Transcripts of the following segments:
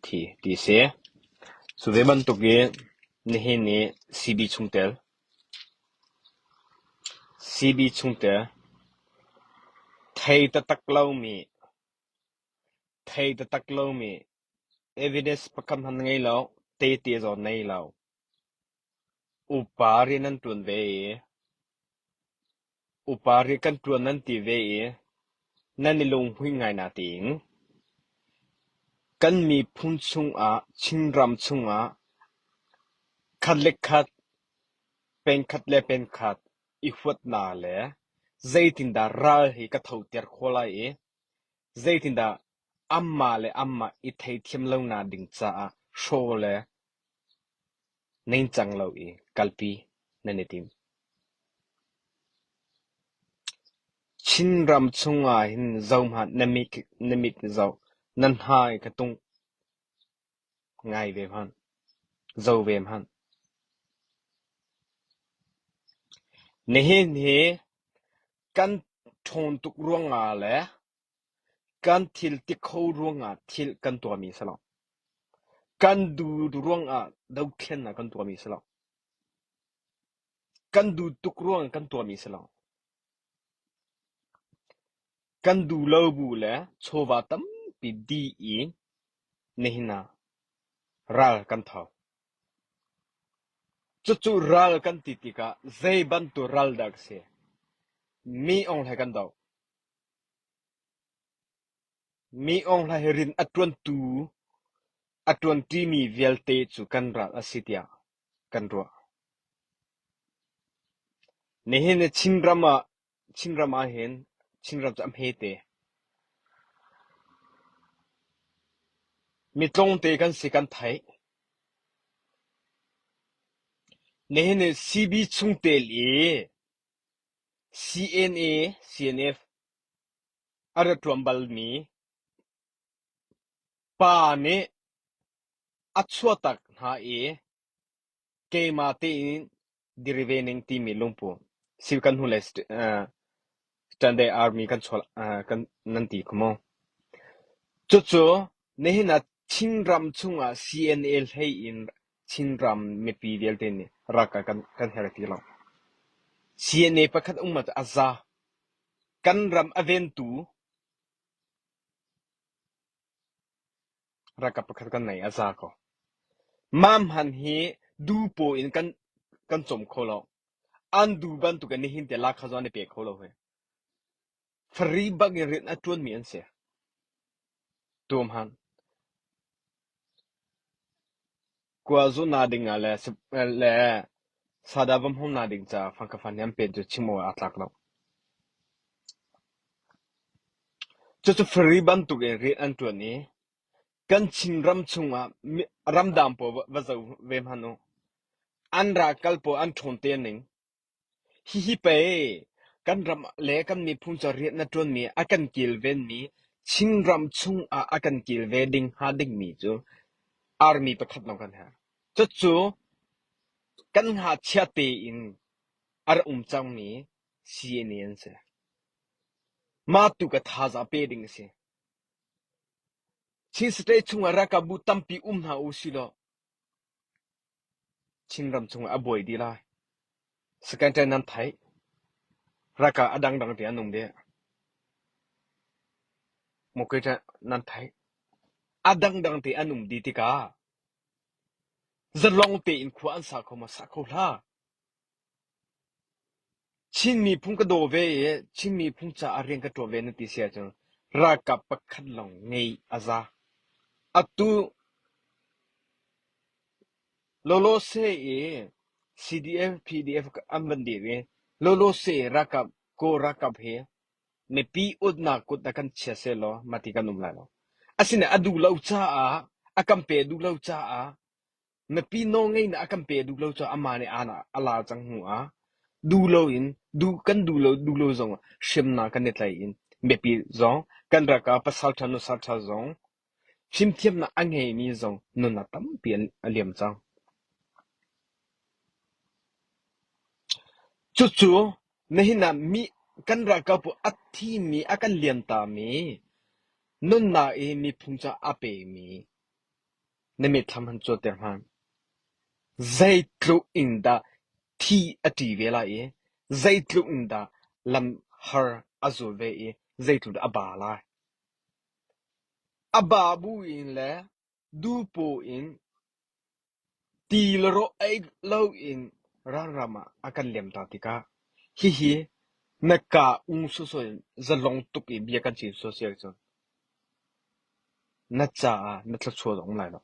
thi ti a si. Cu ve bantuk i nihin i CB chungtel CB chungtel thei taktak lomi thei taktak lomi evidence pakhat hmanh ngei lo, tehte zong nei lo. Upa rian an ṭuan ve i upa rian kan ṭuan nan ti ve i nan i lunghmuih ngai natein kan miphun chungah Chinram chungah khat le khat, pengkhat le pengkhat i huatnak le zeitindah ral hi ka thoter khawh lai i zeitindah anmah le anmah i theithiam lonak ding caah hraw le ningcang lo i kalpi nan i tim. Chinram chungah hin zohhmanh na mit na mit zoh, na hna i ka tung ngai ve hmanh, zo ve hmanh. Nihin hi kan ṭhawn tuk ruangah le kan thil ti kho ruangah thil kan tuahmi a si lo. Kan duh ruangah dothlennak kan tuahmi a si lo. Kan duh tuk ruangah kan tuahmi a si lo. Kan duh lo bu le chawva tampi dih i nihin ah ral kan tho. Cucu ral kan ti tikah zei bantuk ral dah ka si? Mi Aung Hlaing kan doh. Mi Aung Hlaing hi rian a ṭuantu, a ṭuanṭimi vialte cu kan ral a si tiah kan ruah. Nihin i Chinram ah Chinram ahhin Chinram cu a hmete. Mi tlawngte kan si kan theih. Nihin i CB chungtel i CNA, CNF a ra ṭuan balmi pa nih a chuahtak hna i keimah tein diri ve ning timi lungpu sil kan hnulei Standard Army kan chuah kan nan ti kho maw? Cucu nihin ah Chinram chungah CNA hlei in Chinram mipi vialte nih ralkap kan kan herh ti lo. CNA pakhat um ah a za. Kan ram a ventu ralkap pakhat kan nei a za ko. Mah hman hi dupaw in kan kan cawm kho lo. An du bantuk in nihin te lakha zong an i pe kho lo hi. Free bak in rian a ṭuanmi an si. Tuam han. Kua zuhnak ding ah le le sada va hmuhnak ding caah fangkha an pen cu chim awk aa tlak lo. Cucu free bantuk in rian an ṭuan i kan Chinram chungah ramdang pawl va zoh ve hmanh u. An ralkal pawl an ṭhawn te ning. Hihi pei kan ram le kan miphun ca rian a ṭuanmi, a kan kilvenmi, Chinram chungah a kan kilve ding hnga dingmi cu army pakhat lawng kan herh. Cucu kan ngakchia tein a rak um cangmi CNA an si. Mah tu ka thazaang pe ding a si. Chin state chungah ralkapbu tampi um hna u silaw Chinram chungah a buai dih lai. Secretary nan theih. Ralkap a dangdang te an um dih. Mawkay nan theih. A dangdang te an um dih tikah zalong tein khua an sa kho maw? Sa kho hlah. Chin miphun ka daw ve i Chin miphun caah rian ka ṭuan ve na ti si ahcun ralkap pakhat lawng ngei a za. Atu lawlawse i CDF, PDF an van dir i lawlawse i ralkap Kawl ralkap hi mipi utnak kut ah kan chia sehlaw mati kan um lai lo. Asinain a duh lo caah a kan pe duh lo caah Mipi nawlngeihnak a kan pe duh lo caah amah nih aan a la cang hnu ah duh loin duh kan duh lo duh lo zongah hriamnam kan i tlaih in mipi zong kan ralkap pasalṭha nusalṭha zong fimthiamnak a ngeimi zong nunnak tampi an a liam cang. Cucu nihin ah mi kan ralkap pawl a thimi a kan liamtami nunnak i miphun caah a pemi. Na mitthlam han cuanter hmanh. Zeitluk in dah thi a ṭi ve lai i zeitluk in dah lam har a zul ve i zeitluk dah a ba lai. A ba buin le dupaw in ti le rawl ei loin ralram ah a kan liamter tikah hihi na kaa ung sawsawh in zalong tuk i bia kan chim sawsel cun na caah na thluachuah a um lai lo.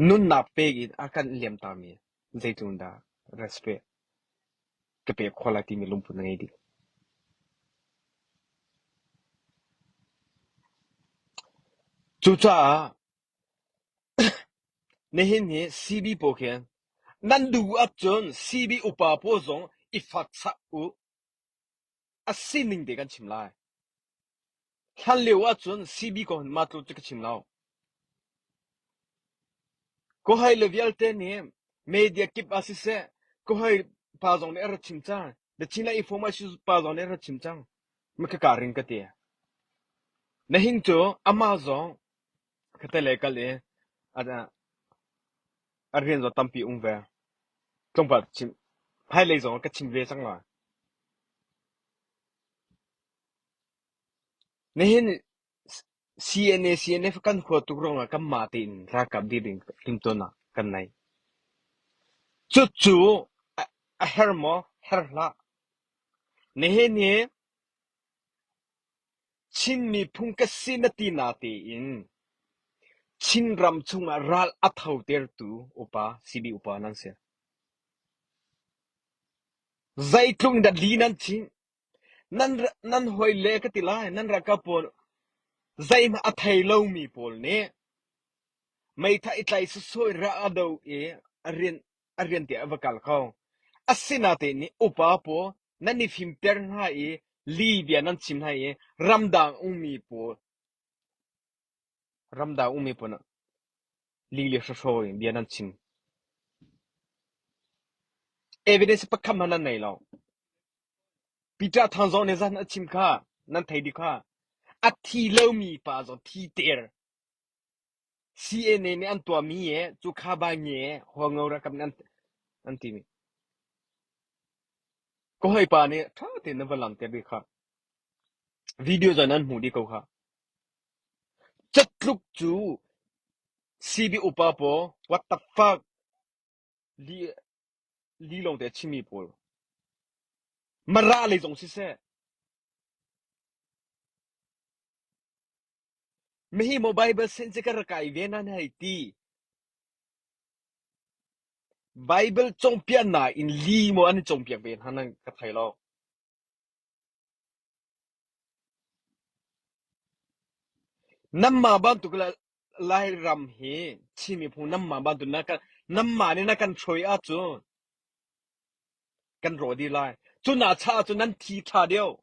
Nunnak pek in a kan liamtermi zeitluk in dah respect ka pek khawh lai timi lungput na ngei dih. Cucaah Nihin hi CB pawl khi nan duh ahcun CB upa pawl zong i fak chah u. A sining te kan chim lai. Hlan lio ahcun CB kong hin mah tluk cu ka chim lo. Kawhai le vialte nih media kip ah siseh, kawhai pa zong nih a rak chim cang. The Chinland Information pa zong nih a rak chim cang. Ma ka ka ring ka ti. Nihin cu amah zong Khatte lei kal i a rian zong tampi um ve. Tlawmpal chim hmailei zong ah ka chim ve cang lai. Nihin CNA CNF kan hua tuk ruangah kanmah tein ralkap dir ding timhtuahnak kan nei. Cucu a her maw? Her hlah. Nihin hi Chin miphun ka si na ti natein Chinram chungah ral a thotertu upa CB upa nan si. Zeitluk in dah li nan chim? Nan nan hawile ka ti lai, nan ralkap pawl zeihmanh a thei lomi pawl nih meithal i tlai sawsawh in ral a do i a rian a rian tiah a va kal kho. Asinatein nih upa pawl nan i fimter hna i li bia nan chim hna i ramdang ummi pawl ramdang ummi pawl li le hrawhraw in bia nan chim. Evidence pakhat hmanh nan nei lo. Peter Thang zong nih zan a chim kha nan thei dih kha. A thi lomi pa zong thi ter. CNA nih an tuahmi e cu kha ba nge huango rakam nih an an timi. Ka hawipa nih ṭha tein na va langhter dih khah. Video zong nan hmuh dih ko khah. Catluk cu CB upa pawl what the fuck li li lawng te a chimmi pawl. Mara lei zong siseh Mihi maw Baibal sin cu ka rak kai ve nan hei ti. Baibal cawnpiaknak in li maw an i cawnpiak ve hna nan ka thei lo. Nanmah bantuk Lairam hi Chin miphun nanmah bantuk na kan nanmah nih na kan hruai ahcun kan rawh dih lai. Cu na cha ahcun nan thi ṭha deuh.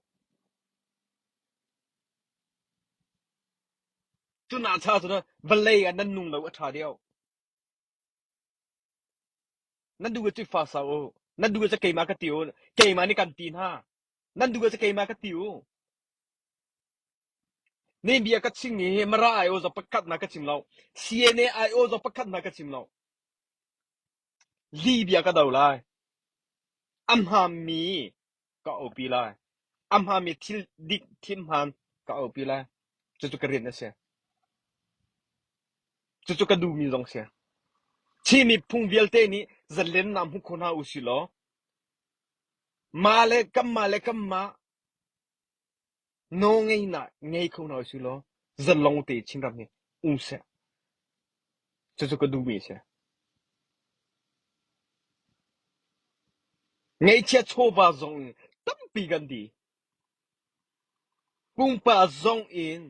Cu na cha ahcun vawlei ah nan nung lo a ṭha deuh. Nan duh cu fa sau u. Nan duh cu keimah ka ti u. Keimah nih kan ti hna. Nan duh cu keimah ka ti u. Ne bia ka chim mi hi Mara ai-aw zong pakhat hna ka chim lo. CNA ai-aw zong pakhat hna ka chim lo. Li bia ka do lai. A hmaanmi ka aupi lai. A hmaanmi thil dik thil hmaan ka aupi lai. Cucu ka rian a si. Cucu ka duhmi zong si. Chin miphung vialte nih zalennak hmu kho hna usih law mah le kanmah le kanmah nawlngeihnak ngei kho hna usih law zalong te Chinram hi um seh. Cucu ka duhmi a si. Ngeihchiah chawva zong in tampi kan di. Pumpak zong in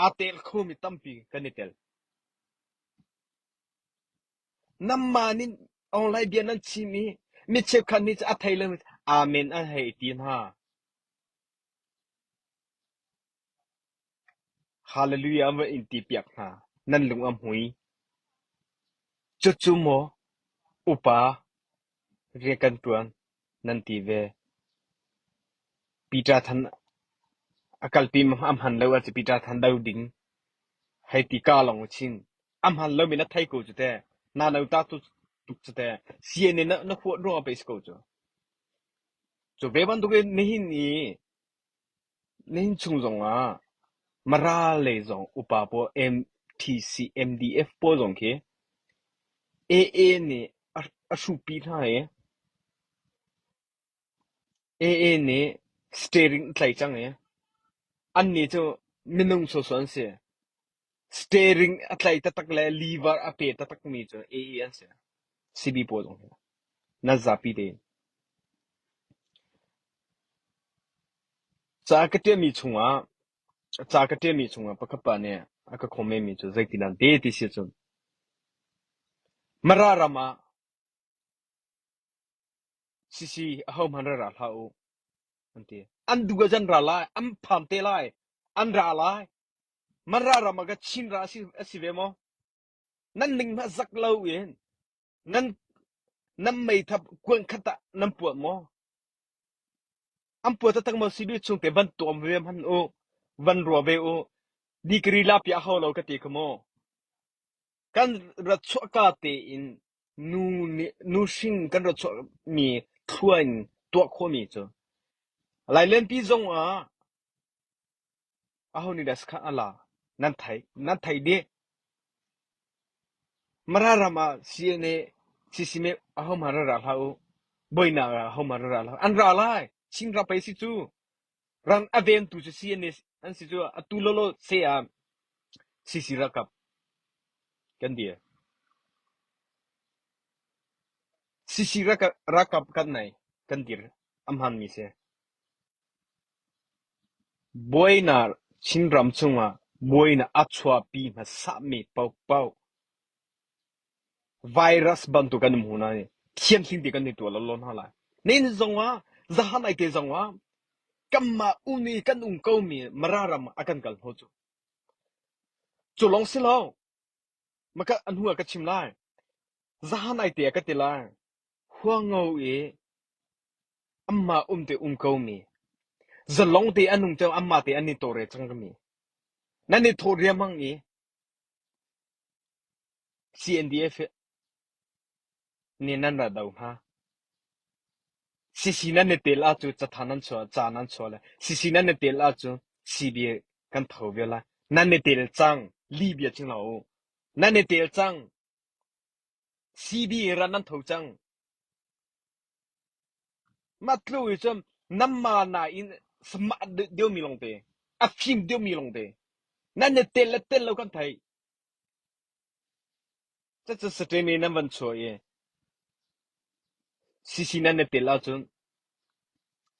aa tel khomi tampi kan i tel. Nanmah nih online bia nan chim i mi cheukhat nih a thei lomi amen an hei ti hna. Hallelujah an van in ti piak hna. Nan lung a hmui. Cucu maw upa rian kan ṭuan nan ti ve. Peter Than a kalpi a hman lo ahcun Peter Than do ding hei ti ka lawng chin. A hmaan lomi na thei ko cu teh. Naa nauta tuk cu teh. CNA na, na huat ruangah pei si ko cu. Cu ve bantukin nihin i nihin chung zongah Mara lei zong upa pawl MTC, MDF pawl zong khi AA nih a, a hruhpi hna i AA nih steering a tlaih cang i annih cu minung sawsawh an si. Steering a tlaih taktak le lever a pe taktakmi cu AA an si. CB pawl zong hi nan zapi tein. Ca ka ṭialmi chungah ca ka ṭialmi chungah pakhat pa nih a ka comment mi cu zeitin an ti ti si cun Mara ram ah Sisi ahohmanh ra ra hlah u an ti. An duh ahcun ra lai, an pham te lai, an ra lai. Mara ram ah ka Chin ra a si, a si ve maw? Nan ning hmanh zak lo in nan nan meithap kuan khat ah nan puat maw? An puat taktak maw CB chungte van tuam ve hmanh u, van rua ve u. Degree la piah hau lo ka ti kha mu. Kan rat chuahka tein nu nih nuhrin kan rat chuahmi thlua in tuah khawhmi cu Lailenpi zong ah aho nih dah sakhan a la nan theih nan theih dih. Mara ram ah CNA CCMA ahohmanh ra ra hlah u. Buainak ah ahohmanh ra ra hlah u. An ra lai. Chin ram pei si cu. Ram a vengtu cu CNA an si cu atu lawlaw se ah CC ralkap kan dir. CC ralkap, ralkap kan nei kan dir a hmanmi si. Buainak Chinram chungah buainak a chuahpi hmasami paohpaoh virus bantuk kan um hna i thianghlim te kan i tuah lawlaw hna lai. Nihin zongah zahan ai te zongah kanmah um i kan um komi Mara ram ah a kan kal hnawh cu. Cu lawng si lo, maka a hnu ah ka chim lai. Zahan ai te ah ka ti lai. Huango i Anmah um te um komi, zalong te an um cang, anmah te an i tawlrel cang kami. Nan i thawh riangmang i CNDF nih nan ra do hna. CC nan i tel ahcun catha nan chuah, ca nan chuah le CC nan i tel ahcun CB kan tho ve lai. Nan i tel cang, lih bia chim hlah u. Nan i tel cang. CB in ran nan tho cang. Mah tlu i cun nanmah nain smart deuhmi lawngte, a fim deuhmi lawngte, nan i tel le tel lo kan theih. Cucu satṭem i nan van chuah i CC nan i tel ahcun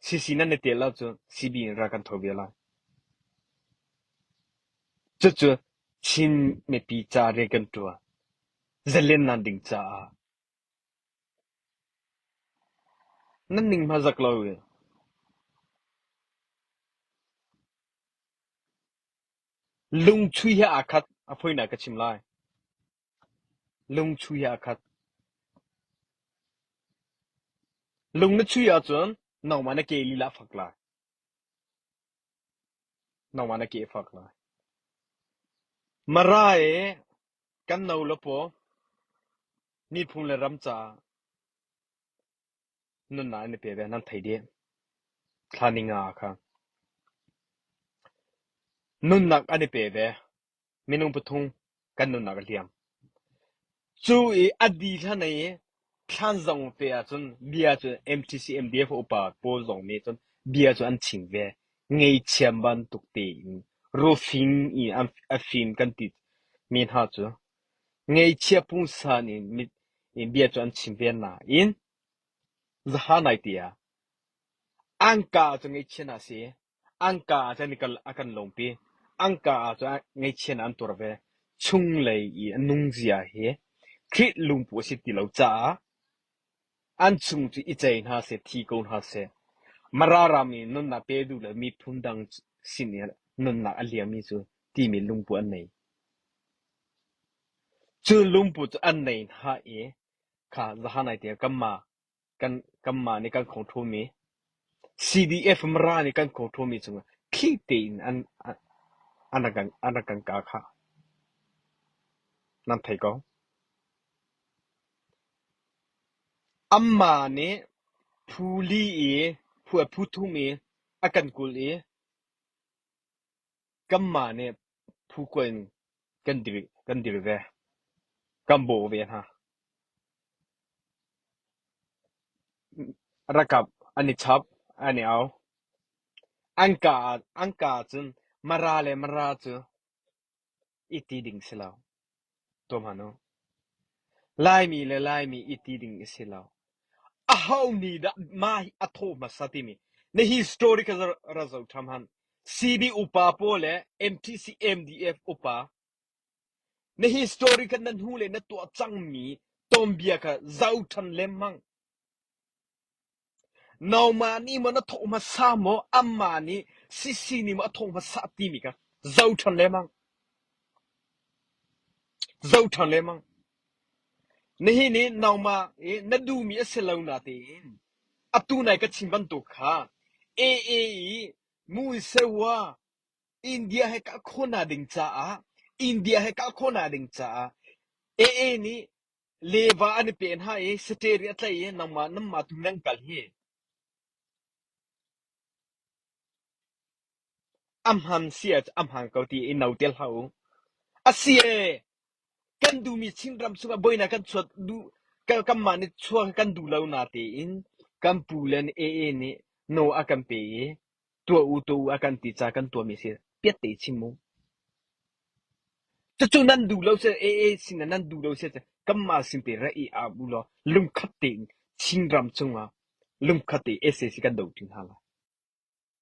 CC nan i tel ahcun CB in ral kan tho ve lai. Cucu Chin mipi ca rian kan ṭuan. Zalennak ding caah. Nan ning hmazak lo i. Lungchui he aa khat. A fawinak ka chim lai. Lungchui he aa khat. Lung na chui ahcun nangmah na ke lila a fak lai. Nangmah na ke a fak lai. Mara i kan no le paw miphun le ram caah nunnak an i pe ve, nan thei dih. Thla ni nga kha. Nunnak an i pe ve. Minung pathum kan nunnak a hliam. Cu i a di hlan i thlan zong te ahcun bia cu MTC MDF upa pawl zong nih cun bia cu an chim ve. Ngeichiam bantuk tein rufing i a fim kan ti mi hna cu ngeichia pungsan in bia cu an chim ve nain zahanai tiah angka cu ngeichia hna si Angka ah cun a kan lawmpi. Angka ah cun ngaihchia an tuar ve. Chunglei i a nungzia hi Khrih lungpu a si ti lo caah an chung cu i cei hna seh, thi ko hna seh. Mara ram i nunnak pe duh le miphun dang sin i nunnak a liammi cu timi lungpu an nei. Cu lungpu cu an nei hna i kha zahan ai te kanmah kan kanmah nih kan control-mi CDF Mara nih kan control-mi cungah thli tein an an rak kan an rak kan kah khah. Nan thei ko. Anmah nih phu li i phu thum i a kan kulh i kanmah nih phu kua in kan dir ve. Kan bawh ve hna. Rakap an i chap, an i au. An kaa ahcun Mara le Mara cu i ti ding si lo. Tuah hmanh u. Laimi le Laimi i ti ding a si lo. Aho nih dah mah hi a thawh hmasa timi na hi story kha ra zoh ṭham han. CB upa pawl le MTC MDF upa na hi story kha na hnu le na tuah cangmi tuanbia kha zoh ṭhan lengmang. Nangmah nih maw na thawh hmasa maw anmah nih CC nih maw a thawh hmasa timi kha zoh ṭhan lengmang. Zoh ṭhan lengmang. Nihin i nangmah i na duhmi a si lo natein atu nai ka chim bantuk kha AA i Muisewa India he kal khawhnak ding caah India he kal khawhnak ding caah AA nih Leva an i pe hna i sateri a tlaih i nangmah nanmah tu nan kal hi a hman si ah a hmaan ko ti i no te hlah u. A si ee, kan duhmi Chinram chungah buainak kan chuah duh kanmah nih chuah kan duh lo natein kan pu le AA nih no a kan pe i tuah u tuah u a kan ti ca kan tuahmi si piat te chim u. Cucu nan duh lo si AA sin ah nan duh lo si kanmah sin te ra i ap u law lungkhat tein Chinram chungah lungkhat tein sac kan do ṭi hna lai.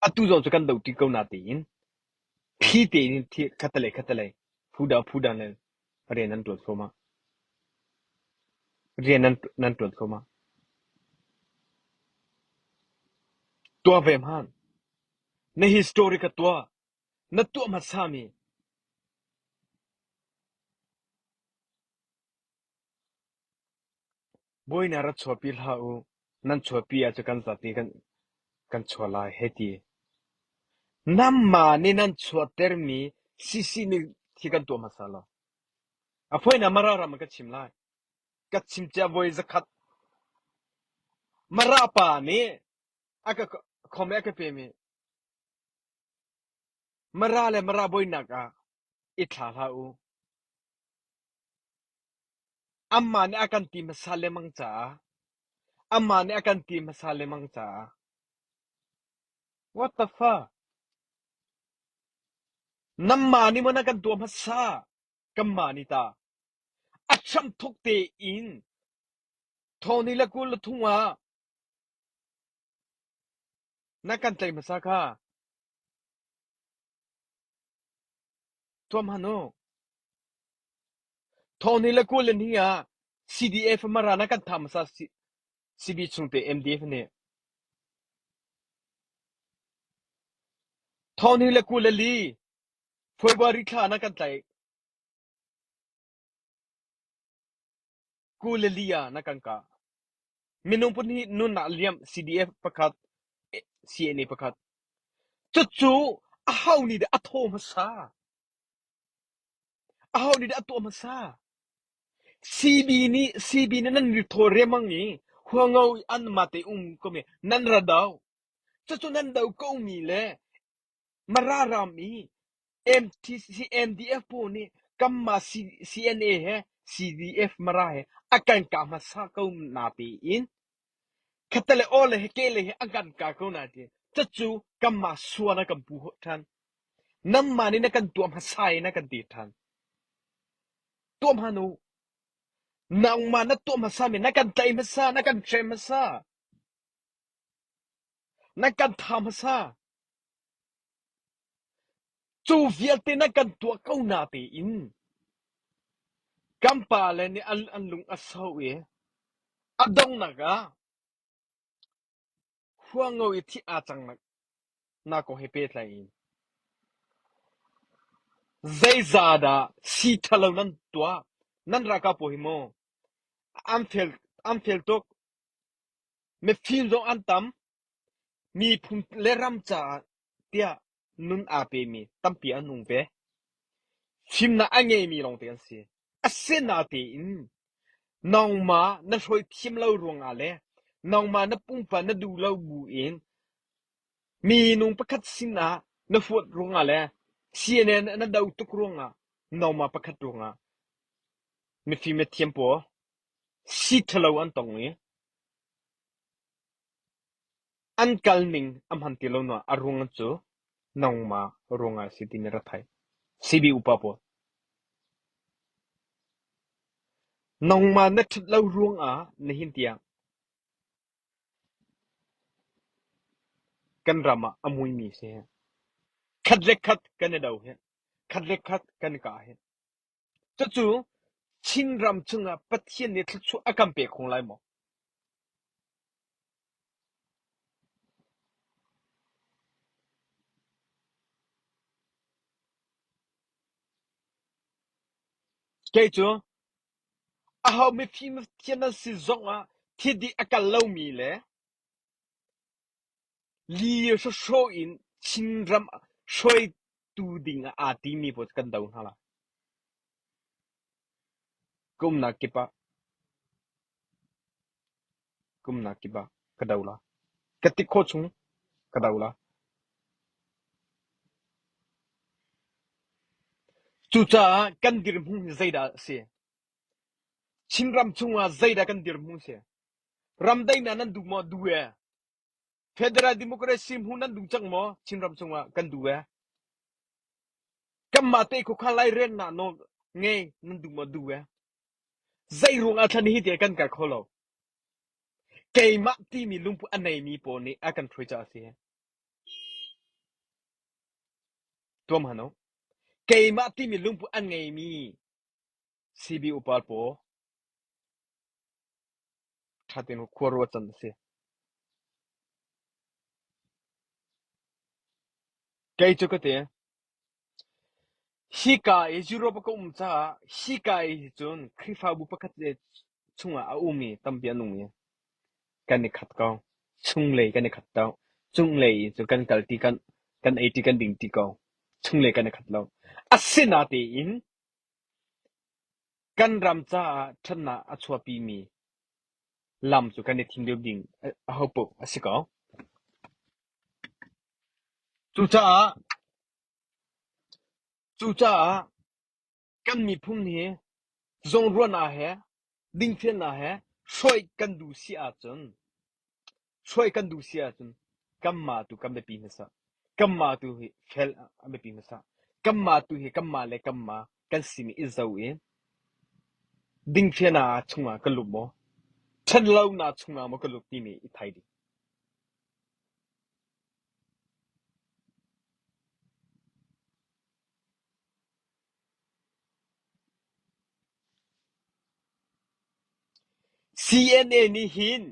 Atu zong cu kan do ṭi ko natein thli tein khattelei khattelei phu dang phu dang le rian nan ṭuan thluahmah. Rian nan nan ṭuan thluahmah. Tuah ve hmanh. Na history ka tuah. Na tuah hmasami Buainak rak chuahpi hlah u. Nan chuahpi ahcun kan zapi kan kan chuah lai hei ti. Nanmah nih nan chuahtermi CC nih thi kan tuah hmasa lo. A fawinak Mara ram ah ka chim lai. Ka chim cia voi zakhat. Mara pa nih a ka comment a ka pemi Mara le Mara buainak ah i thla hlah u. Anmah nih a kan ti hmasa lengmang caah anmah nih a kan ti hmasa lengmang caah what the fuck nanmah nih maw na kan tuah hmasa kanmah nih ta a hramthawk tein thawngni le 23 ah na kan tlaih hmasa kha Tuah hmanh u. Thawngni le 22 ah CDF Mara na kan thah hmasa CB chungte MDF nih. Thawngni le 24 February thla na kan tlaih. 24 ah na kan kah. Minung pahnih nunnak liam CDF pakhat CNA pakhat. Cucu aho nih dah a thaw hmasa? Aho nih dah a tuah hmasa? CB nih CB nih nan ri thaw riangmang i huango i anmah te um ko mi nan ra do. Cucu nan do ko mi le Mara ram i MTC MDF pawl nih kanmah CNA he CDF Mara he a kan kah hmasa ko natein khatte aw le he ke le he an kan kah ko natein cucu kanmah sual a kan pu ṭhan. Nangmah nih na kan tuah hmasa i na kan ti ṭhan. Tuah hmanh u. Nangmah na tuah hmasa mi na kan tlaih hmasa, na kan hrem hmasa, na kan tha hmasa. Cu vialte na kan tuah ko natein kan pale nih an, an lung a sau i a donghnak ah huango i thih aa cang nak na kong he pehtlai in zeizahdah si ṭhalo nan tuah nan ralkap pawl hi maw an fel an fel tuk mifim zong an tam Miphun le ram caah tiah nun aa pemi tampi an um ve. Fimnak a ngeimi lawngte an si. Asinatein nangmah na hruai thiam lo ruangah le nangmah na pumpak na duh lo buin minung pakhat sinah na huat ruangah le CNN na do tuk ruangah nangmah pakhat ruangah mifim mithiam pawl si ṭhalo an tong i an kal ning a hman ti lo nain a ruang cu nangmah ruangah a si timi rak thei. CB upa pawl. Nangmah na ṭhat lo ruangah nihin tiang kan ram ah a muimi si. Khat le khat kan i do hi. Khat le khat kan i kah hi. Cucu Chinram chungah Pathian nih thluachuah a kan pe kho lai maw? Kei cu aho mifim thiam an si zongah thil a kal lomi le Li hrawhhrawh in Chinram hruaitu ding ah aa timi pawl cu kan do hna lai. Ka umnak kip ah ka umnak kip ah ka do lai. Ka ti khawh chung ka do lai. Cucaah kan dirhmun hi zeidah a si? Chinram chungah zeidah kan dirhmun si? Ram daihnak nan duh maw? Duh ee. Federal Democracy hmu nan duh cang maw? Chinram chungah kan duh ee. Kanmah te khuakhan lairelnak nawl ngei nan duh maw? Duh ee. Zei ruangah thlan hi tiah kan kal kho lo. Keimah timi lungput a neimi pawl nih a kan hruai caah a si. Tuam han u. Keimah timi lungput a ngeimi CB upa pawl ṭha tein khua ruah can a si. Kei cu ka ti. Hika i Europe ka um caah hika i hi cun Khrihfabu pakhat le chungah a um i tampi an um i kan i khat ko. Chunglei kan i khat lo. Cunglei i cu kan kal ti kan kan ei ti kan ding ti ko. Chunglei kan i khat lo. Asinatein Kan ram caah ṭhatnak a chuahpimi lam cu kan i thim deuh ding ahopaoh a si ko. Cucaah cucaah kan miphun hi zawnruahnak he dingfelnak he hruai kan duh si ahcun Hruai kan duh si ahcun kanmah tu kan biapi hmasa. Kanmah tu hi fel a biapi hmasa. Kanmah tu hi kanmah le kanmah kan sining i zoh i dingfelnak chungah ka lut maw, ṭhatlonak chungah maw ka lut timi i thei ding. CNA nih hin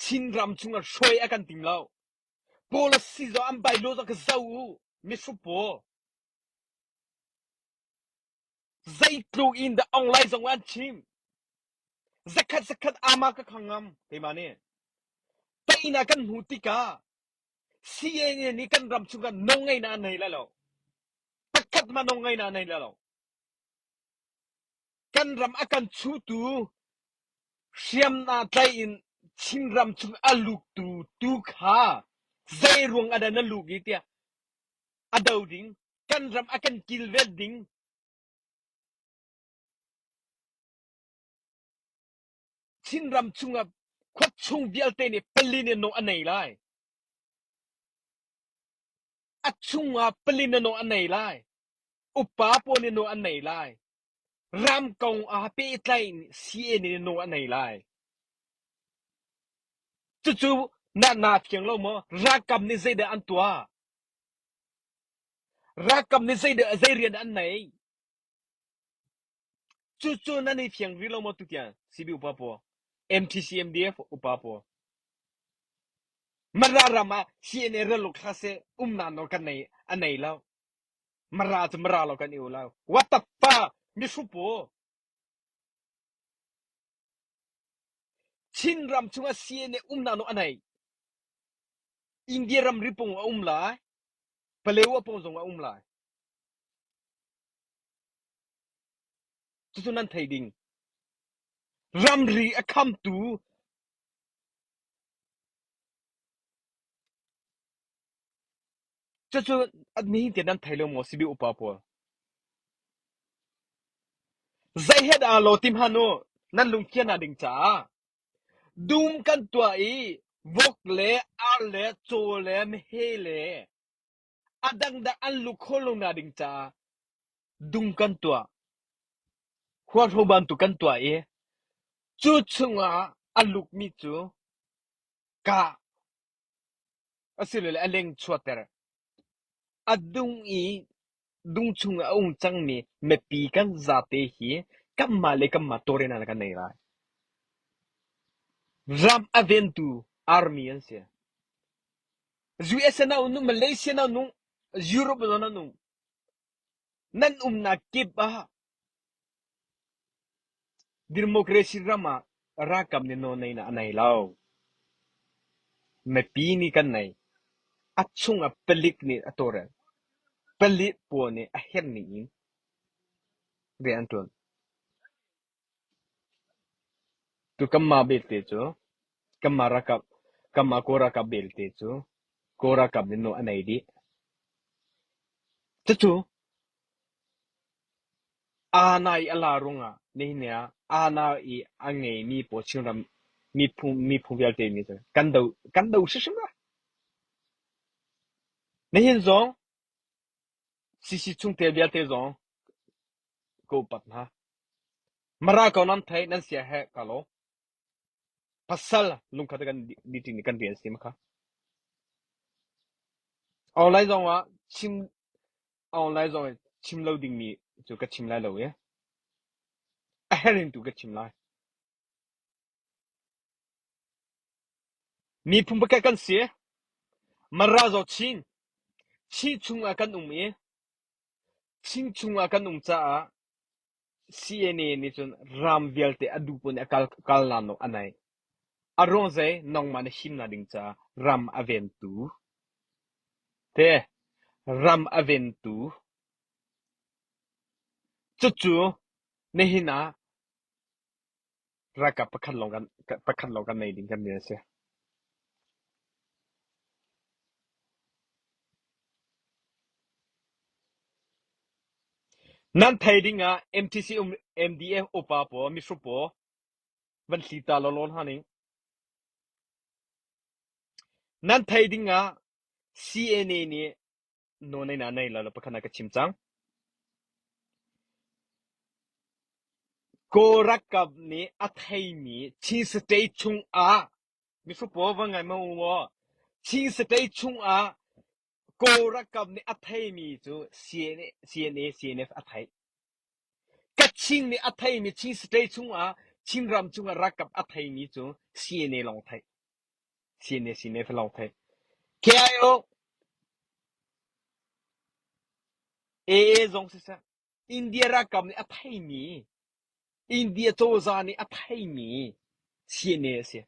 Chinram chungah hruai a kan tim lo. Policy zong an bylaw zong ka zoh u. Mihrut pawl. Zeitluk in dah Aung Lai zong an chim. Zakhat zakhat ama ka khang ngam keimah nih. Teinak kan hmu tikah CNN nih kan ram chungah nawlngeihnak an nei lai lo. Pakhat hmanh nawlngeihnak an nei lai lo. Kan ram a kan chuhtu hriamnam tlaih in Chinram chung a luktu tu kha zeiruang ah dah na luk i tiah a do ding, kan ram a kan kilven ding. Chinram chungah khuachung vialte nih pali nih nawl a nei lai. A chungah pali na nawl a nei lai. Upa pawl nih nawl an nei lai. Ram kong ah pehtlaih CA nih nawl a nei lai. Cucu na naa fiang lo maw? Ralkap nih zeidah an tuah? Ralkap nih zeidah zei rian an nei? Cucu nan i fiang rih lo maw tutiang CB upa pawl? MTC MDF upa pawl. Mara ram ah CNA raluk hlah seh umnak nawl kan nei a nei lo. Mara cu mara lo kan i u lo. What the fuck? Mihrut pawl. Chinram chungah CNA umnak nawl a nei. India ramri pung a um lai. Palewa pung zong a um lai. Cucu nan thei ding. Ramri a khamtu cucu nihin tiang nan thei lo maw CB upa pawl? Zei he dah law ti hmanh u, nan lungthiannak ding caah dum kan tuah i vok le ar le caw le meheh le a dangdang an lu kho lo nak ding caah dung kan tuah. Huahro bantuk kan tuah i cu chungah a lukmi cu kah asilole a leng chuahter. A dung i dung chungah a um cangmi mipi kan zate hi kanmah le kanmah tawlrelnak kan nei lai. Ram a ventu army an si. US na um, Malaysia na um, Europe na um. Nan umnak kip ah democracy ram ah ralkap nih nawl neinak a nei lo. Mipi nih kan nei. A chungah palik nih a tawlrel. Palik pawl nih a herh ning in rian an ṭuan. Tu kanmah belte cu kanmah ralkap kanmah Kawl ralkap belte cu Kawl ralkap nih nawl a nei dih. Cucu Aana i a la ruangah nihin ni ah aana i a ngeimi pawl Chinram miphun miphun vialte nih cun kan do kan do hrimhrim lai. Nihin zong CC chungtel vialte zong ka upat hna. Mara ko nan theih nan sia he ka lo. Pasal lungkhat kan meeting nih kan rian si ma kha. Online zong ah chim online zong ah chim lo dingmi cu ka chim lai lo i a herh in tu ka chim lai. Miphun pakhat kan si. Mara zaw Chin. Chin chungah kan um i Chin chungah kan um caah CNA nih cun ram vialte a duh paoh nih a kal kalnak nawl a nei. A ruang zei nangmah na himnak ding caah ram a ventu te ram a ventu cucu nihin ah ralkap pakhat lawng kan pakhat lawng kan nei ding kan rian a si. Nan thei ding ah MTC um MDF upa pawl mihrup pawl van thli ta lawlaw hna ning. Nan thei ding ah CNA nih nawl nei na nei lo pakhat na ka chim cang. Kawl ralkap nih a theimi Chin State chungah mihrup pawl van ngai hmang u maw Chin State chungah Kawl ralkap nih a theimi cu CNA, CNA, CNF a theih. Kachin nih a theimi Chin State chungah Chinram chungah ralkap a theimi cu CNA lawng theih. CNA, CNF lawng theih. KIO, AA zong siseh, India ralkap nih a theimi, India cozah nih a theimi CNA a si.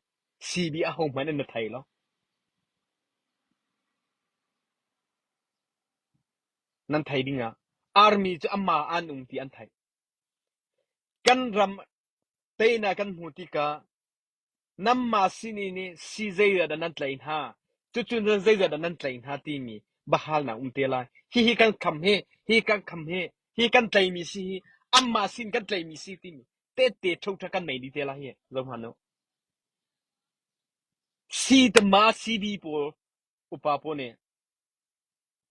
CB ahohmanh in na thei lo. Nan thei ding ah army cu amah an um ti an theih. Kan ram teinak kan hmu tikah Nanmah sihni nih si zeizah dah nan tlaih hna? Cucu zeizah dah nan tlaih hna timi biahalnak um te lai. Hihi kan kham hi, hi kan kham hi, hi kan tlaihmi si hi, anmah sin kan tlaihmi si timi tehte ṭhoṭha kan nei dih te lai hi. Zoh hmanh u. Si tama CB pawl upa pawl nih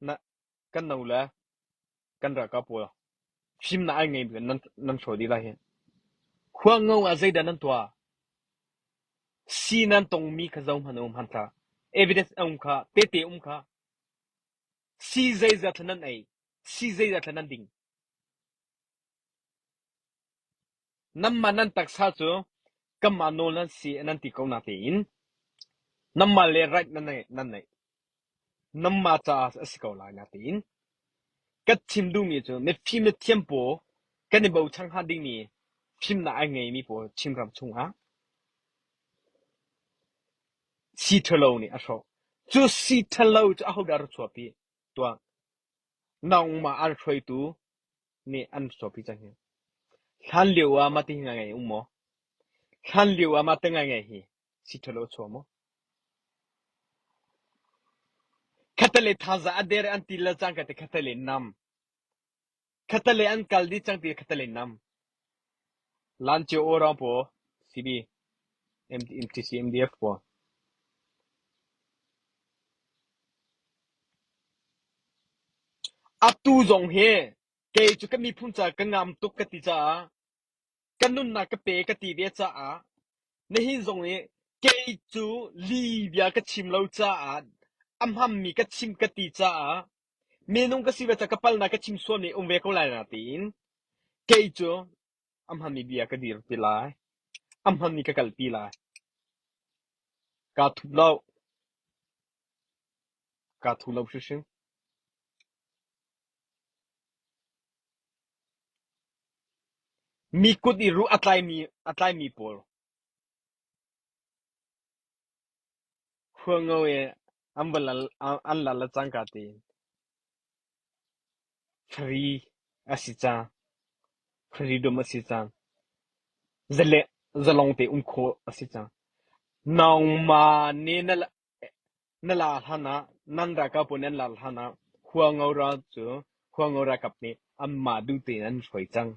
na kan no le kan ralkap pawl fimnak ai ngei nan nan hrawl dih lai hi. Huango ah zeidah nan tuah? Si nan tongmi kha zohhmanh um hmanh hlah. Evidence a um kha, tehte um kha. Si zeizat thla nan ei, si zeizat thla nan ding. Nanmah nan taksa cu kanmah nawl nan si nan ti ko natein nanmah le right nan nei nan neih. Nanmah caah a si ko lai natein ka chim duhmi cu mifim le thiam pawl kan i bochan hnga dingmi fimnak a ngeimi pawl Chinram chungah si ṭhalo nih a hrawh. Cu si ṭhalo cu ahodah rak chuahpi tuah? Nangmah aan hruaitu nih an chuahpi cang hi. Hlan lio ah mah ti hi ngaingai um maw? Hlan lio ah mah te ngaingai hi si ṭhalo a chuak maw? Khatalei thazaang a der an ti le cangka te khatalei nam. Khatalei an kal dih cang ti khatalei nam. Lan cio aw rang paw CB MTC MDF pawl. Atu zong hi kei cu ka miphun ca ka ngam tuk ka ti caah ka nunnak ka pe ka ti ve caah nihin zong hi kei cu lihbia ka chim lo caah a hmammi ka chim ka ti caah minung ka si ve caah ka palnak ka chim sualmi um ve ko lai na tiin kei cu a hmammi bia ka dirpi lai a hmammi ka kalpi lai kaa thup lo kaa thu lo hrimhrim. Mi kut i ruh a tlaimi pawl khuango i an lal le cangka tein free a si cang. Freedom a si cang. Zalong te um khawh a si cang. Nangmah nih na Na la hlan ah nan ralkap pawl nih an lar hlan ah Huango ral cu Huango ralkap nih anmah duh tein an hruai cang.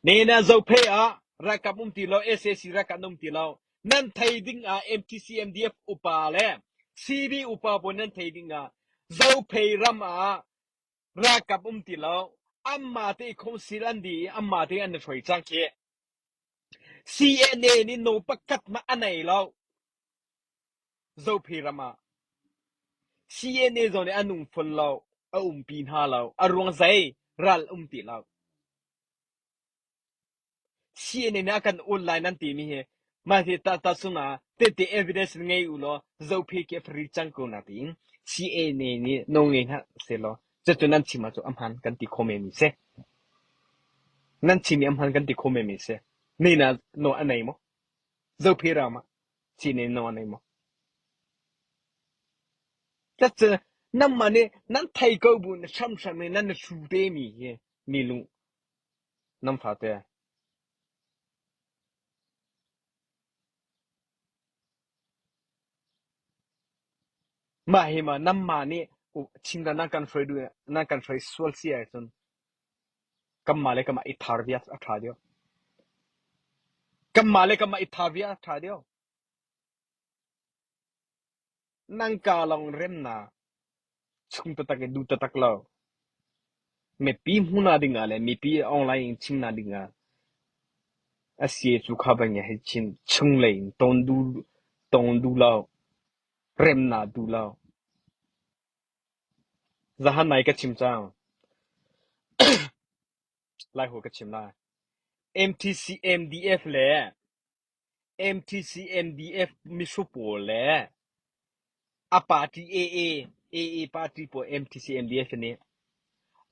Nihin ah Zophei ah ralkap um ti lo, sac ralkap an um ti lo. Nan thei ding ah MTC MDF upa le CB upa pawl nan thei ding ah Zophei ram ah ralkap um ti lo. Anmah te council an di i anmah te an i hruai cang khi. CNA nih no pakhat hmanh a nei lo. Zophei ram ah CNA zong nih an nung fawn lo, a umpi hna lo. A ruang zei? Ral um ti lo. CNA nih a kan ul lai nan timi hi mah hi ta ta sung ah tehte evidence ngei u law Zophei khi a free cang ko na tiin CNA nih nawl ngei hna sehlaw cucu nan chim ahcun a hmaan kan ti kho men mi si. Nan chim i a hmaan kan ti kho men mi si. Ni na nawl a nei maw? Zophei ram ah CNA nawl a nei maw? Cucu nangmah nih nan thei ko bu na hramhram in nan i hru te mi hi mi lung nan fate. Mah hi ma nanmah nih Chinram nan kan hruai duh nan kan hruai sual si ahcun kanmah le kanmah i thar viar a ṭha deuh. Kanmah le kanmah i thar viar a ṭha deuh. Nan kaa lawng remnak chung taktak i duh taktak lo. Mipi hmuhnak dingah le mipi online in chimnak dingah a si cu kha bang hei chim chunglei in tawn duh tawn duh lo, remnak duh lo. Zahan nai ka chim cang. Laiholh ka chim lai. MTC MDF le MTC-MDF mihru pawl le a party AA, AA party pawl MTC-MDF nih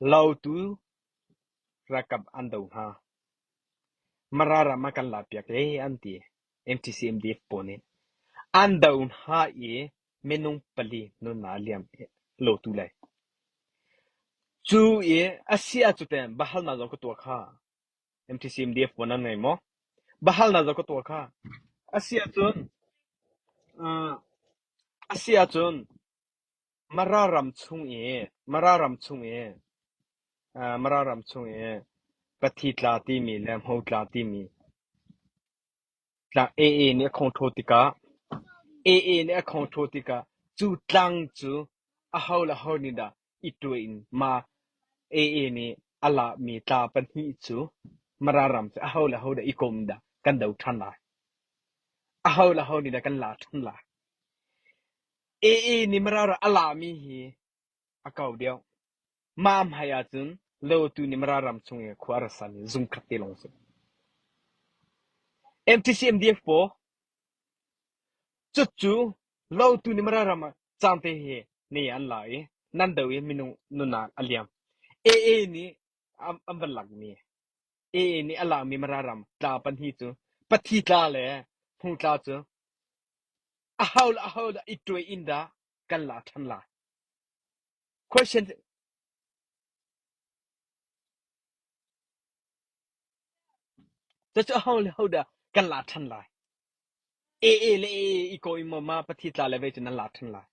Lautu ralkap an do hna. Mara ram ah kan lakpiak ee an ti. MTC-MDF pawl nih. An do hna i minung pali nunnak a liam Lautu lei. Cu i a si ahcun teh biahalnak zong ka tuah kha. MTC-MDF pawl nan ngei maw? Biahalnak zong ka tuah kha. A si ahcun, uh, a si ahcun Mara ram chung i Mara ram chung i uh, Mara ram chung i Pathi tla timi le Hmo tla timi Tlang AA nih a khongṭhaw tikah AA nih a khongṭhaw tikah cu tlang cu aho le aho nih dah i tuah in ma AA nih a lahmi tla pahnih cu Mara ram cu aho le aho dah i kom dah kan do ṭhan lai? Aho le aho nih dah kan la ṭhan lai? AA nih Mara ram a lami hi a kau deuh. Mah hmai ahcun Lotu nih Mara ram chung i khua a ra sami zungkhat te lawng a si. MTC-MDF paw cucu Lotu nih Mara ram ah cangte hi ne an la i nan do i minung nunnak a liam. AA nih an van lakmi AA nih a lakmi Mara ram tla pahnih cu Pathi tla le Hmu tla cu aho le aho dah i tuai in dah kan la ṭhan lai. Question. Cucu aho le ho dah kan la ṭhan lai? AA le AA i ko i maw ma pathi tla le vei cu nan la ṭhan lai.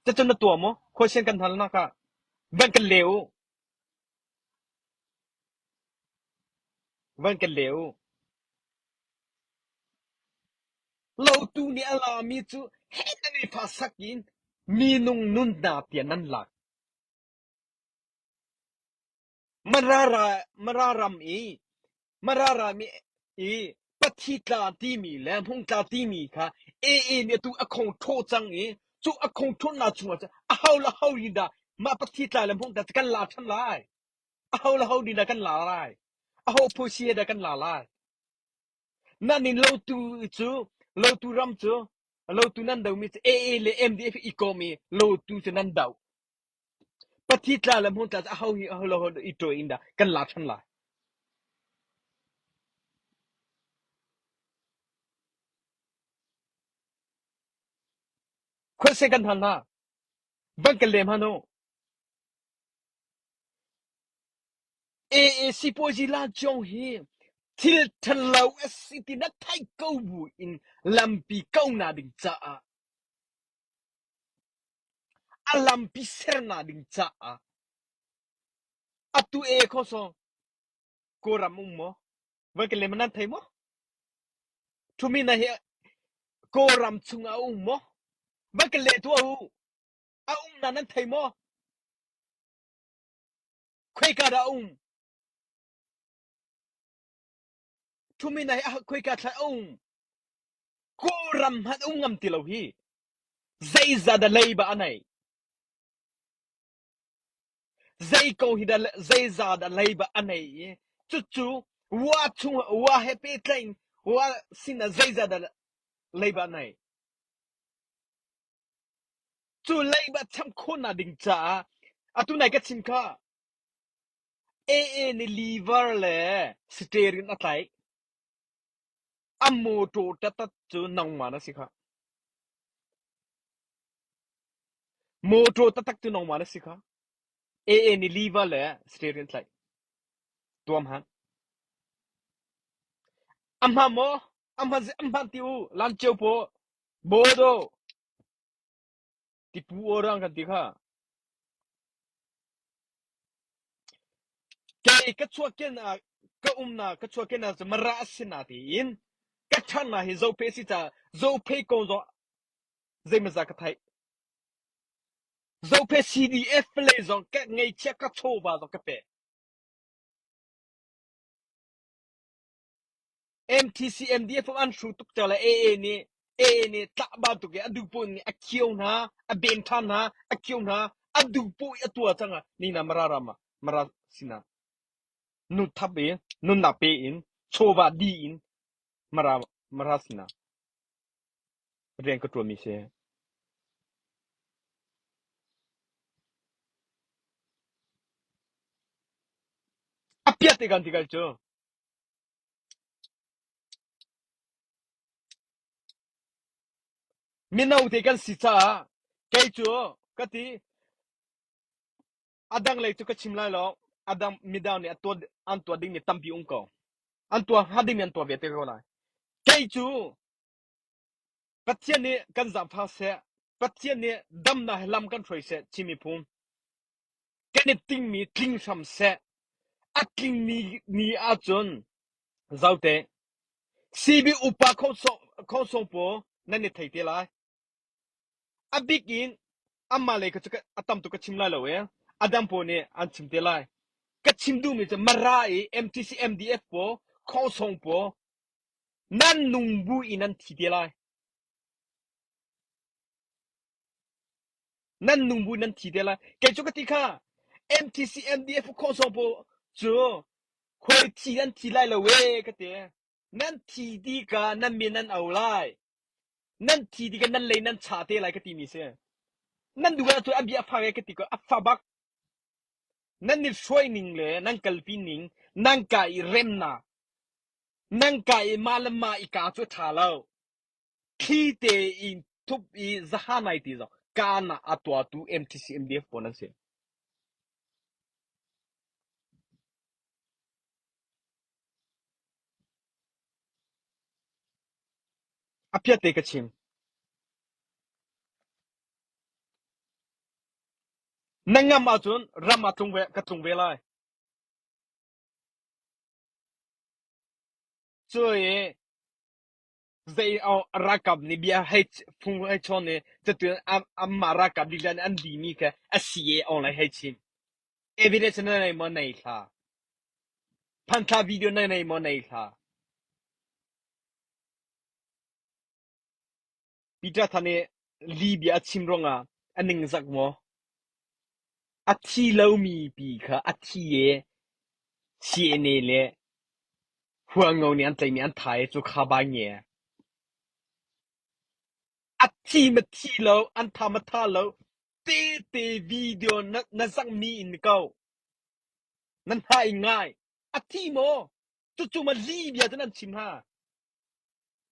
Cucu na tuah maw? Khuasian kan halnak ah van kan le u. Van kan le u. Lotu nih a lami cu heh nan i fa sak in minung nunnak tiah nan lak. Mara ram i Mara ram i Pathi tla timi le Hmung tla timi kha AA nih atu a khong ṭhawh cang i cu a khong ṭhawhnak chungah cun aho le ho nih dah mah Pathi tla le Hmung tla cu kan la ṭhan lai? Aho le ho nih dah kan la lai? Aho phusi he dah kan la lai? Nan in lotu cu lotu ram cu lotu nan domi cu AA le MDF i kawm i lotu cu nan doh. Pathi tla le hmun tla cu aho hi aho le ho i ṭawi in dah kan la ṭhan lai? Khualse kan hal hna. Van kan lem han u. AA sipuazi la ciong hi thil ṭhalo a si ti na theih ko bu in lampi ko na ding caah a lampi sernak ding caah atu e kho so Kawlram um maw? Voi ka lem nan thei maw? Thumi na hi Kawlram chung ah a um maw? Voi ka le tuah u. A um na nan thei maw? Khoika dah a um? Thumi na hi khoika thlai a um? Kawlram hmanh um ngam ti lo hi. Zeizah dah leiba a neih? Zei ko hi dah zeizah dah leiba a neih i cucu wa chung wa he pehtlaih in wa sinah zeizah dah leiba a neih? Cu leiba cham khawhnak ding caah atu nai ka chim kha AA nih liver le steering a tlaih. A mawṭaw taktak cu nangmah na si khah. Mawṭaw taktak cu nangmah na si kha. AA nih liva le steering tlaih. Tuam han. A hma maw? A hman a hman ti u. Lan cio paw. Bodo. Tipu orang kan ti kha. Kei ka chuahken ah ka umnak ka chuahken ah cu Mara a si na tiin ka ṭhannak hi Zophei a si caah Zophei kong zong zeimawzat ka theih. Zophei CDF lei zong ka ngeihchiah ka chawva zong ka pek. MTC MDF an hru tuk cang le AA nih AA nih tlah bantuk in a duh poh nih a khio hna, a ben ṭhan hna, a khio hna, a duh poh i a tuah cang ah nina Mara ram ah Mara sinah nu thap i nunnak pe in chawva di in Mara Mara sinah rian ka ṭuanmi si. A piat te kan ti kal cu. Mino te kan si caah kei cu ka ti a dang lei cu ka chim lai lo. A dang midang nih a tuah an tuah dingmi tampi um ko. An tuah hnga dingmi an tuah ve te ko lai. Kei cu Pathian nih kan zaangfah seh. Pathian nih damnak he lam kan hruai seh Chin miphun. Kan i tingmi tling hram seh. A tlingmi ni ahcun zote CB upa khawsawng pawl nan i thei te lai. A bik in amah lei kha cu a tam tuk ka chim lai lo i a dang pawl nih an chim te lai. Ka chim duhmi cu Mara i MTC MDF pawl khawsawng pawl nan nung bu in nan thi te lai. Nan nung bu nan thi te lai. Kei cu ka ti kha MTC MDF khawsawng pawl cu khuai thi nan thi lai lo ee ka ti. Nan thi ti ka nan min nan au lai. Nan thi ti ka nan lei nan cha te lai ka timi si. Nan duh ahcun a bia a fak e ka ti ko a fa bak. Nan ni hruai ning le nan kalpi ning nan ka i remnak nan ka i mah le mah i ka cu a ṭha lo. Thli tein thup i zahanai ti zong kaan ah a tuahtu MTC MDF pawl an si. A piat te ka chim. Na ngam ahcun ram ah tlung ve, ka tlung ve lai. Cu i zei ralkap nih bia hei phung hei chawn i catu anmah ralkap lila nih an limi kha a si e online hei chim. Evidence na nei maw nei hlah. Phanthla video na nei maw nei hlah. Peter Than nih Libya a chim ruangah a ningzak maw? A thi lomi pi kha a thi i CNA le Hualngo nih an tlaihmi an thah i cu kha ba nge. A thi ma thi lo, an tha ma tha lo, tete video na, na zangmi in ko. Nan hna i ngai. A thi maw? Cucu ma Libya cu nan chim hna.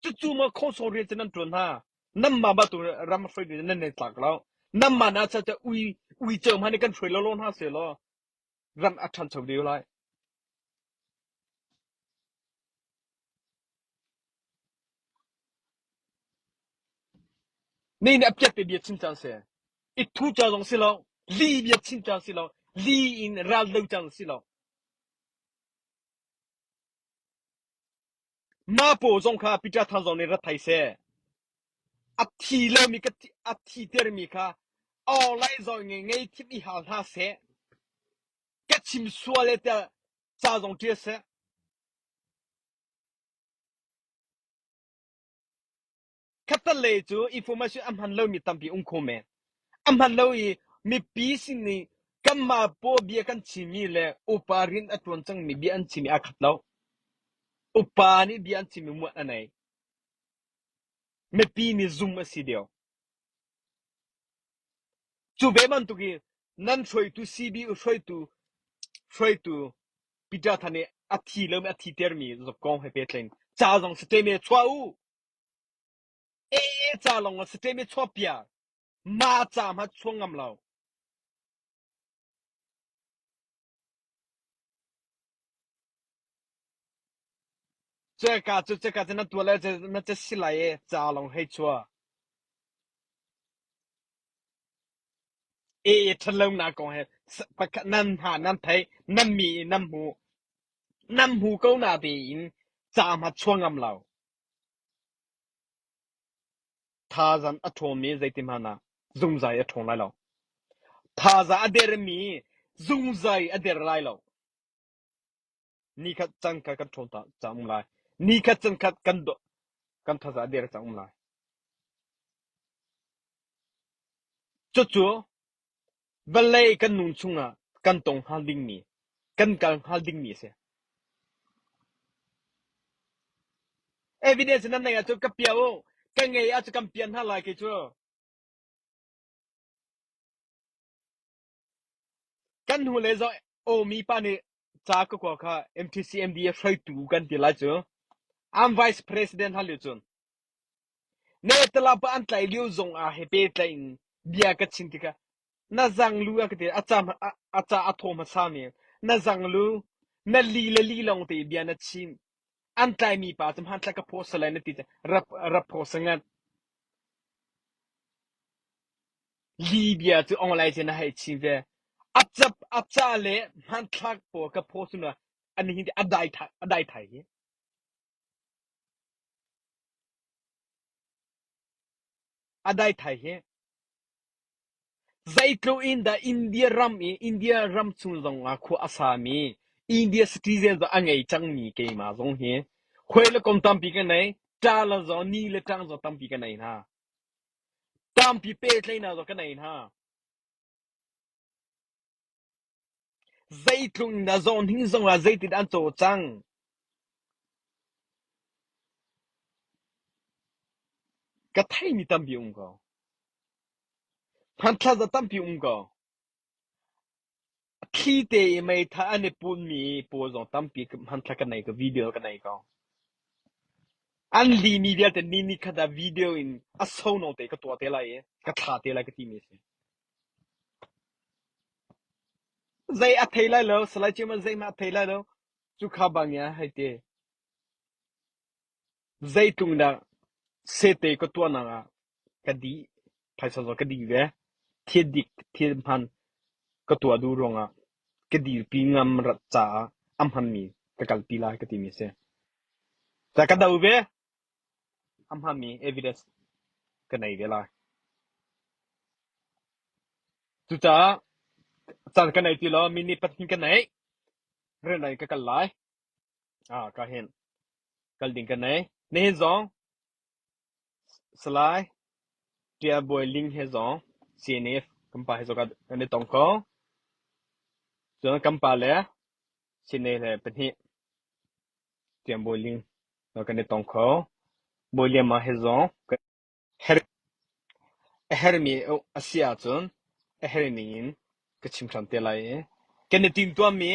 Cucu maw khawsawng rian cu nan ṭuan hna? Nanmah bantuk ram hruaitu nan i tlak lo. Nanmah na ca ui uico hmanh nih kan hruai lawlaw hna sehlaw ram a ṭhancho deuh lai. Ni nih a piat te bia chim cang seh. I thu ca zong si lo, li bia chim cang si lo, li in ral do cang si lo. Mah paw zong kha Peter Thang zong nih rat thai seh. A thi lomi ka a thi termi kha awlai zong ngei ngei thim i hal hna seh. Ka chim sual e tiah ca zong ṭial seh. Khattelei cu information a hman lomi tampi um kho men. A hman lo i mipi sin i kanmah paw bia kan chimmi le upa rian a ṭuan cangmi bia an chimmi aa khat lo. Upa nih bia an chimmi muat a nei. Mipi nih zum a si deuh. Cu ve bantuk i nan hruaitu CB hruaitu hruaitu Peter Than nih a thi lomi a thi termi kong he pehtlain ca zong statement chuah u. AA ca lawng ah statement chuah piak. Ma ca hmanh chuah ngam lo. Cuka cu cuka cu na tuah le na ca si lai i ca lawng hei chuah. AA ṭhatlonak kong he pakhat nan hna nan theih nan mi i nan hmu nan hmu ko na tein ca hma chuah ngam lo. Thazang a ṭhawmi zeitihmanh ah zungzal a ṭhawng lai lo. Thazaang a dermi zungzal a der lai lo. Nikhat caan khat kan ṭhawn cang um lai. Nikhat caan khat kan kan thazaang a der cang um lai. Cucu vawlei kan nun chungah kan tong hnga dingmi, kan kal hnga dingmi a si. Evidence nan neih ahcun ka piah u. Ka ngei ahcun kan piah hna lai kei cu. Kan hnu le zoh awmi pa nih ca ka kua kha MTC MDA hruaitu kan ti lai cu. An vice president hal lio cun. Netalapa an tlaih lio zong ah he pehtlaih in bia ka chim tikah na zanglu a ka ti a ca a ca a thaw hmasa mi na zanglu na li le li lawng te bia na chim an tlaimi pa cu hmanthlak ka phaw salai na ti rap rap phaw sangat li bia cu online cun na hei chim ve a cap a ca le hmanthlak pawl ka phaw suna an hin a dai thai a dai thai hi A dai thai hi zeitluk in dah India ram i India ram chung zongah khua a sami India citizen zong a ngei cangmi keimah zong hi hawi le kom tampi ka nei, ṭa le zong ni le ṭang zong tampi ka nei hna. Tampi pehtlaihnak zong ka nei hna. Zeitluk in dah zawhning zongah zeitin an cawlcang? Ka theimi tampi um ko. Hmanthlak za tampi um ko. Thli te i meitha an i punmi pawl zong tampi hmanthlak ka nei ko, video ka nei ko. An limi vialte ni ni khat ah video in a sono te ka tuah te lai i ka thla te lai ka timi a si. Zei a thei lai lo, Salai Chairman zeihmanh a thei lai lo. Cu kha bang in hei ti. Zeitlung dah. Sete ka tuahnak ah ka dih, phaisa zong ka dih ve. Thil dik, thil hman ka tuah duh ruangah ka dirpi ngam rat caah a hmanmi ka kalpi lai ka timi a si. Ca ka do ve. A hmanmi evidence ka nei ve lai. Cucaah caan ka nei ti lo, minute pahnih ka nei. Rian ka kal lai. Ah, ka hin. Kal ding ka nei. Nihin zong Salai Ṭial Bawi Ling he zong CNF kan pa he zong kan i tong ko. Cun kan pa le CNA le pahnih Ṭial Bawi Ling kan i tong kho. Bawi Lian he zong A herhmi a si ahcun a herh ningin ka chim hram te lai i kan i timtuahmi,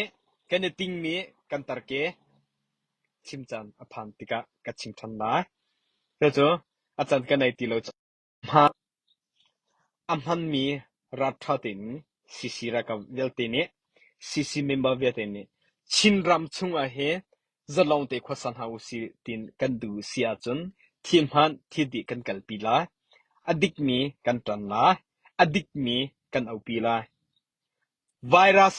kan i tingmi kan tarke chim caan a phan tikah ka chim ṭhan lai. Cucu a caan ka nei ti lo caah a hmanmi ralṭha tein CC ralkap vialte nih CC member vialte nih Chinram chungah hin zalong te khuasa hna usih tiin kan duh si ahcun thil hmaan thil dih kan kalpi lai. A dikmi kan ṭan lai. A dikmi kan aupi lai. Virus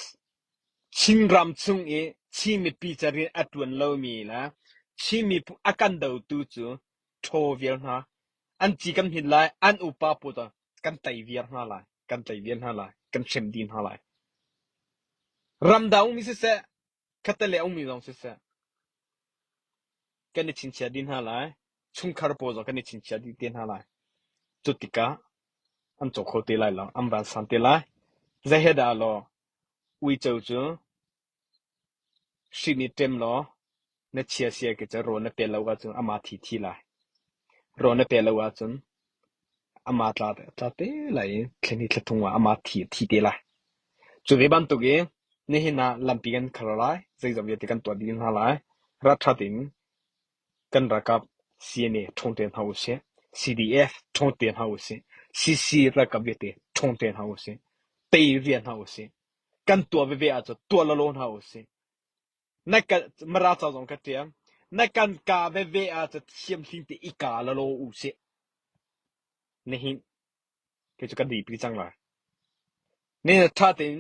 Chinram chung i Chin mipi ca rian a ṭuan lomi le Chin miphun a kan dotu cu ṭhaw vial hna. An ci kan hmin lai, an upa pawl cu kan tei viar hna lai, kan tei viar hna lai, kan hrem dih hna lai. Ramdang ummi siseh, khatte ummi zong siseh, kan i chingchiah dih hna lai. Chungkhar pawl zong kan i chingchiah dih te hna lai. Cu tikah an caw kho te lai lo, an vansan te lai. Zei he dah law uico cu hri nih ṭem law na chia sia khi cu rawl na pe lo ahcun amah thi thi lai. Rawl na pe lo ahcun amah tla tla te lai i thla hnih thla thum ah amah thi a thi te lai. Cu ve bantuk i nihin ah lampi kan khar lai, zeizong vialte kan tuah dih hna lai. Ralṭha tein kan ralkap CNA ṭhawng te hna usih, CDF ṭhawng te hna usih, CC ralkap vialte ṭhawng te hna usih, tei rian hna usih. Kan tuah veve ahcun tuah lawlaw hna usih. Na kan Mara ca zong ka ṭial. Na kan ka veve ahcun thiamhling te i ka lawlaw usih. Nihin kei cu kan ripi cang lai. Nihin ṭha tein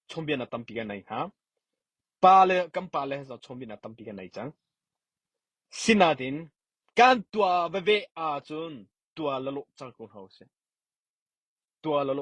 chawnbiaknak tampi kan nei hna. Pa le kan pa le zong chawnbiaknak tampi kan nei cang. Sinain kan tuah veve ahcun tuah lalawh cang ko hna usih. Tuah lalawh.